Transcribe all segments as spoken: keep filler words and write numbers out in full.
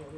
Em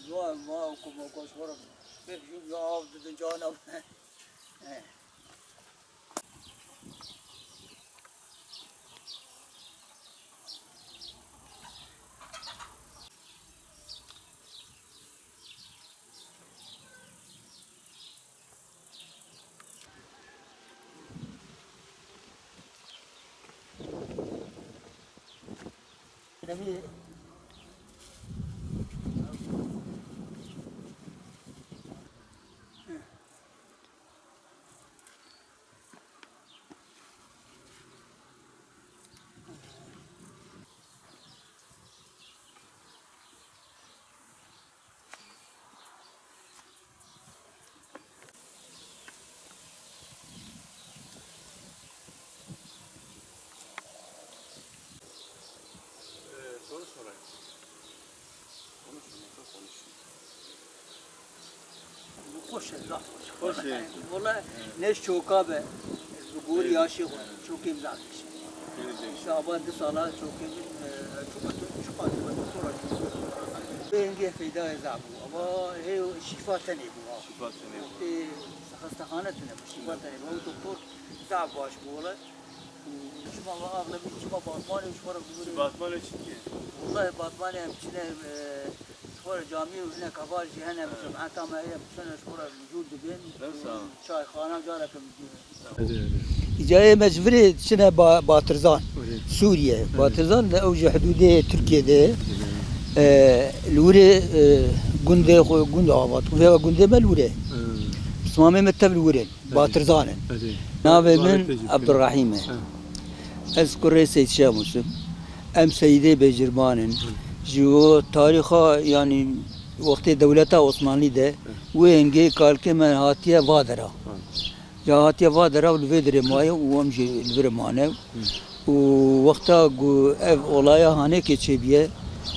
dua ma ku ma ku ji xwe re bêk jû ya av didin cana me. Ee, soru sorayım. Konuşun, nasıl konuşun? Xweş e, zaf xweş. Xweş e. Wele ne ji çoka be, ez bi gorî yaşê xwe, çokê min zaf xweş e. Geleceğim. Îşte ava du sala çokê min, e, çuqa, çuqa, çuqa, çuqa. Bê hingê feyda zaf bû. Ava hê şîfa tenê bû, ha. Şîfa tenê bû. Wextê xestexane tune bû, şîfa tenê bû. Ew doktor zaf baş bû, wele. Çima ve axlebî, çima Batmanê ji xwe re bigurê? Batmanê çi dike? Wellahî Batmanê em çine, e, ji xwe re camî û hinek heval jî hene, cemeta me heye, em çine ji xwe re jûr dibin. Çayxana careke. Îca ê me ji virê çine Ba-, Batirzan, Sûriye. Batirzan de ew ji hidûdê Tirkiye de, e, li wirê, e, gundê xwe, gund ava. Vê gundê me li wirê. Pismamê me tev li wirê. Batirzan in. Navê min Abdurrahîm e. Ez kurê Seyd Şemus im. Em Seyîdê Bêcirban in. Ji bo tarîxa, yanî wextê dewleta Osmanlî de wê hingê kalkê me hatiye va dera. Ya hatiye va dera û li vê derê maye û em jî li vir mane. Û wexta ku ev olaya Hanêkê çêbûye,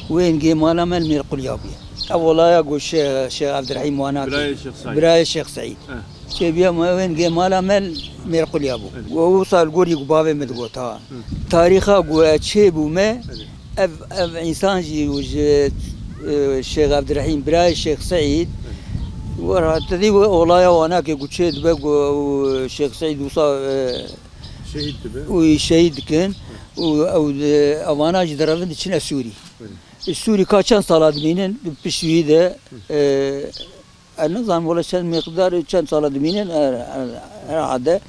wê hingê mala me li Mêrqulya bûye. Ev olaya ku Şê-, Şêx Evdirehîm wana kir, Birayê Şêx Seîd. Birayê Şêx Seîd. Eh. Çêbûye me, wê hingê mala me li Mêrqulya bû. Evet. Û ew sal gorî ku bavê min digot ha. Hı. Tarîxa ku e çêbû me, Evet. ev, ev însan jî û ji, e, Şêx Evdirehîm, Birayê Şêx Seîd, Evet. we ra tedî wê olaya wana ke ku çê dibe ku ew Şêx Seîd wisa, e, Şehîd dibe. Û şehîd dikin. Hı. Û ew, e, evana jî direvin diçine Sûrî. Evet. Sûrî ka çend sala dimînin, di pişt wî de, Hı. e, Ez nizanim wele çend miqdar, çend sala dimînin, her, her, herhalde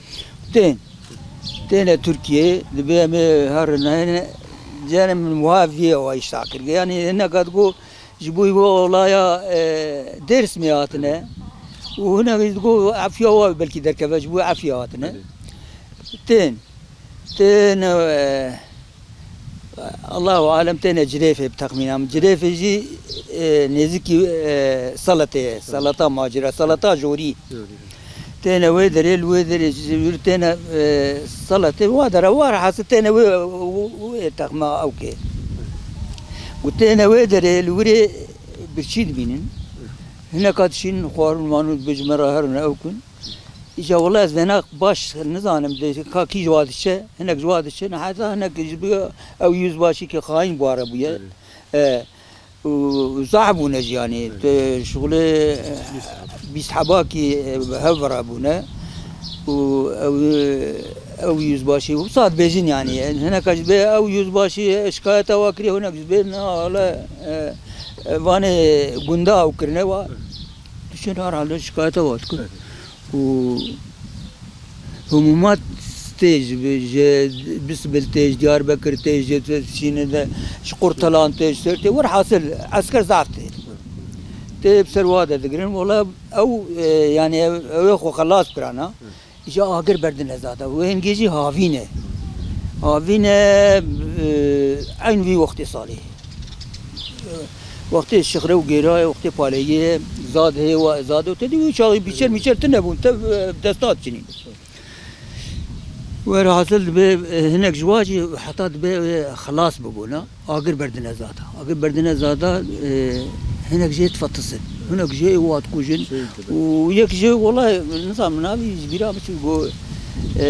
tên. Têne Tirkiyeyê, dibê em ê herin, hene, canê min wiha vî ewa îşta kir. Yanî hinek hat ku ji bo wê olaya, e, Dêrsimê hatine. Û hinek jî digo efiya wa belkî derkeve, ji bo efiya hatine. Belê. Tên. Tên, e, Allahu alem têne Cirêfê bi texmîna min. Cirêfê jî, e, nêzîkî, e, Seletê ye. Seleta macira, Seleta Jorî. Jorî. Têne wê derê, li wê derê jî têne, e, Seletê wa dera, wa rehasî têne wê, wê, wê texma ew kê. Ku têne wê derê, li wirê birçî dibînin. Hineka dişînin xwarin wan û dibê ji me re herin ew kin. Îca wela ez vêna baş nizanim, de ka kî ji wa diçe, hinek ji wa diçe, ne heta hinek ji bi ew yüzbaşî ke xayîn bi wa re bûye. Evet. E, û zaf bûne jî, yanî, Evet. tu şixulê, e, Bîst heb. bîst hebakî, e, bi hev re bûne. Û ew, ew yüzbaşî, wisa dibêjin, yanî, Evet. hineka ji bê ew yüzbaşî şikayeta wa kiriye, hinek ji bê na, wala, e, e, vanê gunda ew kirine wa. Evet. Diçin herhalde şikayeta wa dikin. Evet. Û Himûmat tê ji, ji Bisbil tê, ji Diyarbekir tê, ji Çînê de, ji Qurtalan tê, ji Sêrt tê. Werhasil esker zaf tê. Tê bi ser wa de digirin. Wala ew, e, yanî ew, ew ê xwe xelas kirana. Îja agir berdine zada. Wê hingê jî havîn e. Havîn e, e, eyn vî wextê salê. Wextê şixre û gêra ye, wextê paleyê ye, zad heye, wa, zad û tedî wî çaxî bîçer mîçer tune bûn, tev, e, bi desta diçinîn. Werhasil dibe, e, hinek ji wa jî heta dibe, e, xilas bibûna. Agir berdine zada. Agir berdine zada, e, hinek jê difetisin. Hinek jê wa dikujin. Şey dibe. Û yek jê wela nizam navî ji bîra min çû got, e,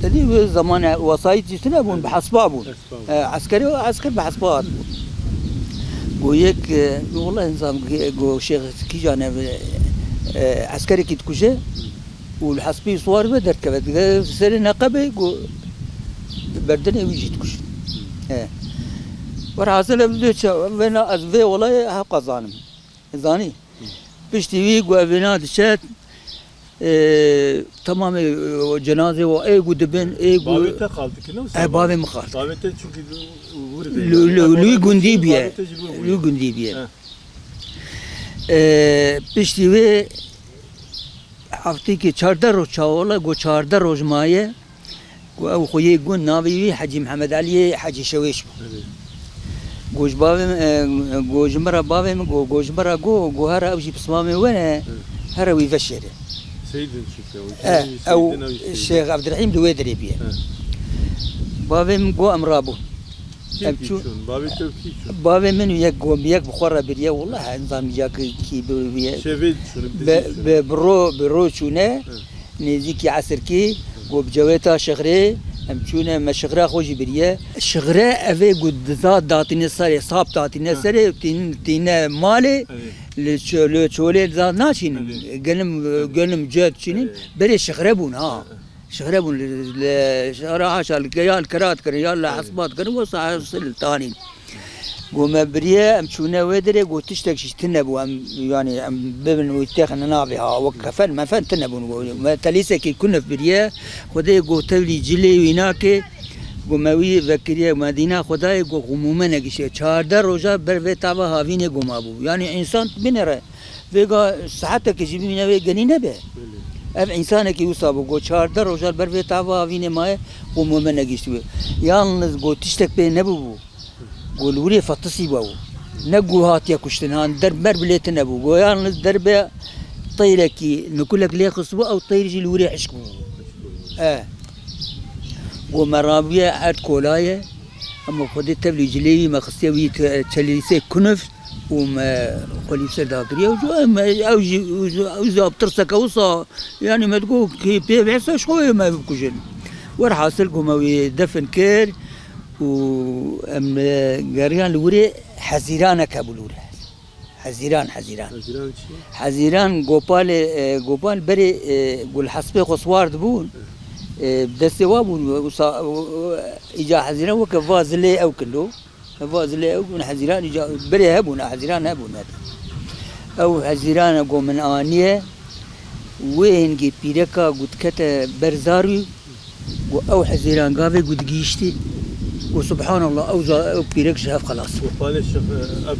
tedî wê zemanê wesayît jî tune bûn, bi hespa bûn. Hespa bûn. E, eskerê, esker bi hespa hatibû. Got yek, e, wela nizam, got şêx kîjan e, e, eskerekî dikuje. Û li hespî siwar be derdikeve. Dike serê neqebê ku berdinê wî jî dikujin. He. Werhasil ev dê çi, vêna ez vê olayê heqa zanim. Zanî? Piştî wî ku ev vêna diçe, e, temamê, e, cenazê wa ê ku dibin, ê ku Bavê te qal dikine wisa? E, bavê min qal. Bavê te çunkî wir Li, li, li wî gundî bûye. Bavê te ji wir bûye. Li wî gundî bûye. He. E, piştî wê Heftêkê çardeh roj çawa wela, got çardeh roj maye, got ew xweyê gund navê wî Hecî Mihemed Eliyê Hecî Şewêş bû. Evet. Got ji bavê min, e, got ji min re bavê min, got, got ji min re got, got here ew jî pismamê we ne, Evet. here wî veşêre. Seydin çike, E, ew Seydin ew Şêx Evdirehîm di wê derê bûye. Evet. Bavê min got em rabûn. Kî Em kî çû-, çûn? Bavê te û kî çûn? Bavê min û yek gom, yek bi xwe re biriye. Wela ez nizam ya kî, kî biriye. Şevê çûn, bi Bi, dizî çûn. bi, bi ro, bi ro çûne. Hı. Nêzîkî esirkî, got bi cewêta şixrê, em çûne, me şixra xwe jî biriye. Şixre evê got diza datîne serê, sap datîne Hı. serê, tîn-, tîne malê, Evet. li ço-, li çolê diza naçînin. Evet. Genim, Evet. genim ced çînin, Evet. berê şixre bûn ha. Evet. Şixre bûn li, li, şara haşa li ke-, ya li kera dikirin, ya li hesba dikirin, wesa hasil tanîn. Got me biriye, em çûne wê derê, got tiştek jî tune bû, em, yanî em bibin wî têxine navê ha, wek kefen mefen tune bûn, got me telîsekî kunif biriye, Xwedê got tevlî cilê wî nake, got me wî vekiriye, me dîna Xwedayê, got xwe mûme negiştiye. Çardeh roja ber vê tava havînê got mabû. Yanî însan binêre. Vêga saetekê jî bimîne wê genî nebe. Belê. Ev însanekî wisa bû, got çardeh roja li ber vê tava havînê maye, got mûme negihiştiye. Yalniz got tiştek pê nebûbû. Got li wirê fetisî bû. Ne got hatiye kuştin, han derb merb lê tune bû. Got yalniz derbe teyrekî, nikulek lê xistibû, ew teyr jî li wirê hişk bû. E. Got me rabûye erd kolaye. Ama Xwedê tevlî cilê wî me xistiye wî te-, çelîsê kunif û me xwe lî ser dakiriye. Û em, ew jî, ew jî, ew jî bi tirseke wisa, yanî me digot kî pê bihse ji xwe me bikujin. Werhasil ku me wî defin kir û em, e, geriyan li wirê hezîranek hebû li wir. Hezîran, hezîran. Hezîran çi? Hezîran gopalê, e, gopal berê, e, gul hespê xwe siwar dibûn. E, destê wa bûn, wisa, e, îca hezîran weke va zilê ew kilo. Va zilê ew bûn hezîran, îca berê hebûn, hezîran hebûn. Ew hezîran e ku min aniye, wê hingê pîreka ku dikete ber zarû, Got, ew hezêran gavê ku digihîştî, got, Subhanallah, ew za-, ew pîrek ji hev xelas bû. Gopalê şix-,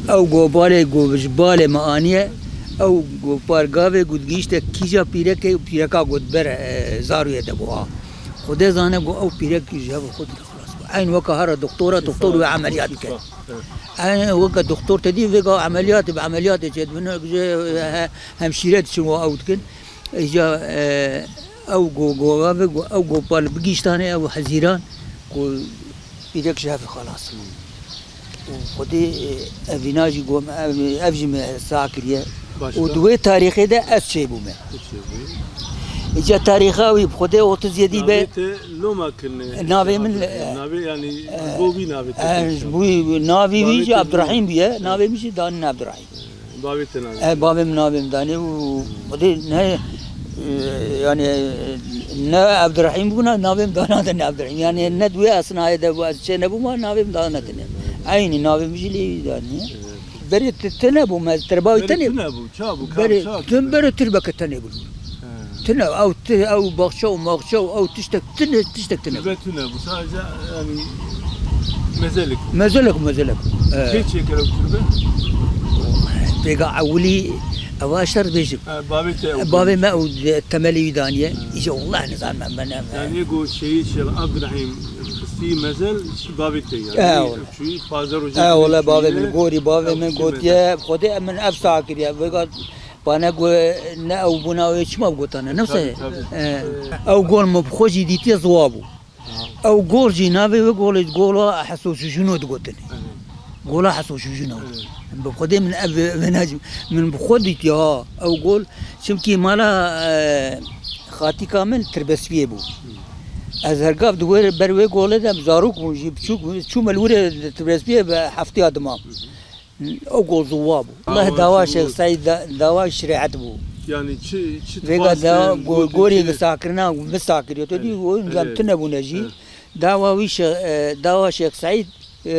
ev Ew gopalê ku ji balê me aniye, ew gopal gavê ku digihîşte kîja pîrekê, pîreka got ber, e, zarûyê de bû ha. Xwedê zane ku ew pîrek ji hev xwe dide xelas bû. Eyn weka here doktora, doktor wê emeliyat bike. Şifa, evet. Eyn weke doktor te dî vê gav emeliyatê, bi emeliyatê çêdibin, he-, hemşîre diçin û ew dikin. Îca, e, ew go-, gova ve go-, ew gopal bigihîştane ew hezîran ku pîrek ji hev xelas bû. Û Xwedê, e, evîna jî gom, ev, ev jî me sah kiriye. Başka? Û di wê tarîxê de ez çêbûme. Tu çêbûyî? Îca tarîxa wî bi Xwedê otuz yedî be. Navê te loma kirine. Navê min, Abdurrahîm. e, Navê, yanî, e, bo wî navê te e, kirine. Ji bo navê wî Bavê jî te Abdurrahîm bûye, navê min jî danîne Abdurrahîm. Bavê te navê. E, bavê min navê min danî û Xwedê ne, e, yanî, ne Abdurrahîm bûna, navê min dana ne Abdurrahîm. Yanî ne di wê esnayê de bû, ez çê nebûma, navê min dana tine. Eynî navê min jî lê wî danî. Berê ti-, tine bû, me, terbawî Berê tenê. Tine bû, ça bû, Berê ka, ça tune bû. Berê tirbeke tenê bû. He. Tine, ew ti-, ew baxçe û maxçe û ew tiştek tine, tiştek tine bû. Tirbe tune bû, sadece, yani, mezelek bû. Mezelek, mezelek. He. Kê çêkere ew tirbe? Pêga ewilî, ew aşter bêjim. He, bavê te ew Bavê me ew temelî wî daniye. He. Îje, wallah, nizanim, me, me, me. Yani, ego şeyi, Şeyh Abdurrahîm, xistî mezel, şî bavê te yani. He, wallah. Çûyî pazdeh rojê. E, wele bavê min gorî, bavê min gotiye, Xwedê min ev sax kiriye. Vêga bane go ne ew bûna wê çima bigotane, ne wisa? Tabii, tabii. E, ew gol min bi xwe jî dîtiye ziwa bû. Ha. Ew gol jî navê wê golê gola Heso Şujûno digotin. Evet. Gola Heso Şujûno. Evet. Bi Xwedê min ev, ev, ev, min bi xwe dîtiye ha. Ew gol, çimkî mala, e, xatîka min tirbespiyê bû. Hı. Ez her gav di wê, ber wê golê de zarok bûm, jî biçûk bûm, çûme li wir ê tirbespiyê bi heftiya dima. Hı hı. O gol ziwa bû. Dawa Allah dawa çi Şêx bû? Seîd da-, dawa şerîet bû. Yani çi, çi Vêga dixwast da go-, gotin, gorî çi? Sakirina, min sakiriye. Tu Evet. Dî o nizam Evet. Tune bûne jî. Evet. Dawa wî şe-, e, dawa Şêx Seîd, e,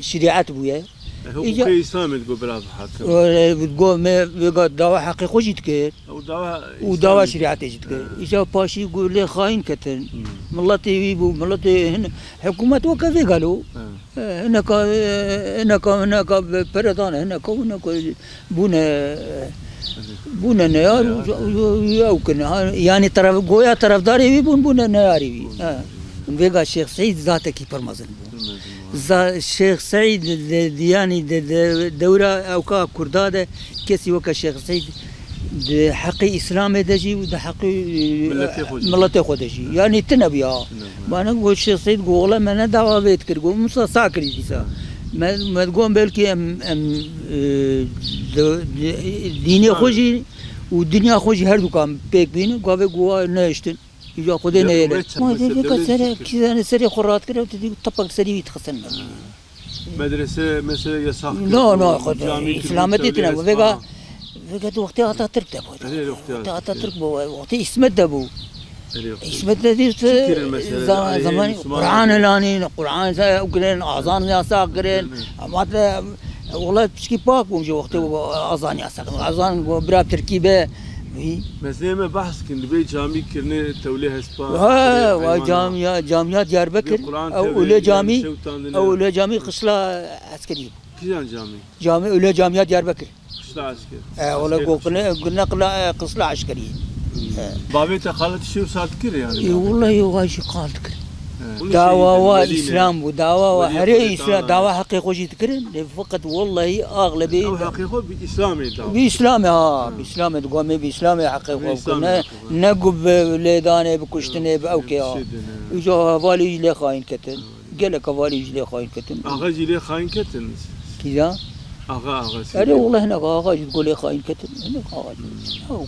şerîet bûye. E, Îca huquqê Îslamê digo bira hakim. E, go me, vêga dawa heqê xwe jî dikir. Û dawa Û dawa Îslamê. Şerîetê jî dikir. He. Îca paşî gu lê xayîn ketin. Hmm. Miletê wî bû, miletê hin, hikûmet weke vê gelo. He. E, hineka, e, hineka, hineka pere dane, hineka, hineka bûne, e, bûne neyar û, Neyar. Û, û, û ew kin. Ha, yanî teref-, goya terefdarê wî bûn, bûne neyarê wî. Bûn. He. Vêga Şêx Seîd zatekî pir mezin bû. Pir mezin bû. Za-, Şêx Seîd di, di, yanî di, di dewra ewka Kurda de kesî weke Şêx Seîd di heqê Îslamê de jî û di heqê, e, Miletê xwe jî. Miletê xwe de jî. Yanî tune bûya. Tune bûya. Bana got Şêx Seîd got, "Wele me ne dawa vê dikir." Got, "Musa sa kirî dîsa." Me, me got, "Belkî em, em, e, di, di, dînê xwe jî û dinya xwe jî her dukan pêk bînin." Gavê got, "Wa nehiştin." Îja Xwedê Ya neyêle. Xwedê çek Ma mesela dê vêka devlet serê, çek. Kî zane serê xwe rahat kire, tu dî tepak serî wî dixistin. Medrese mesela yasak No, no, kiribû, xwe camî kiribû, Îslametî tine bû. Vêga, tevlî hespa. Vêga di wextê Atatürk de bû. Erê, wextê Wextê Atatürk. Atatürk bû, wextê Îsmet de bû. Erê, wextê. Îsmet de dî Çi kirin mesela? Za-, Aleyhê zamanî Müslüman Quran kirin. Elanîn, Quran za-, ew kirin, azan yasak kirin. Kirin. Ama te, wela piçkî pak bûm ji wextê Evet. Azan yasak. Azan bira Tirkî be. Wî. Meseleyê me behs kin, dibê camî kirine tewlê hespa, Ha, kirê wa heymana. Camiya, camiya Diyarbekir. Dibê Quran Ew tevlê, Ule yani Camî, şewtandine. Ew Ule Camî qişla eskerî. Kîjan camî? Camî, Ule Camiya Diyarbekir. Qişla esker. E, wala Esker go qişla. Kine, gune qila, e, qişla eskerî. Hmm. E. Bavê te qalet şew sal dikir yani, E, bavê te? Wallahî wa jî qal dikir. He. Dawa wa Belî ne? Îslam bû, dawa wa Belî herê xwe Îslam, tana. Dawa heqê xwe jî dikirin. Lê feqet wallahî axlebê Ew heqê xwe bi Îslamê da. Bi Îslamê, ha, Ha. Bi Îslamê digo me bi Îslamê heqê Bi xwe Îslamê bû. Ne, heqê xwe. Ne gu bi lêdanê, bi kuştinê, bi ew kê, ha. Bi şey de ne. Îca hevalî jî lê xayîn ketin. Ha. Gelek hevalî jî lê xayîn ketin. Axa jî lê xayîn ketin. Kîja? Axa, axa, Erê sî- wala hinek axa jî digo lê xayîn ketin. Hinek axa jî. Hmm. Ew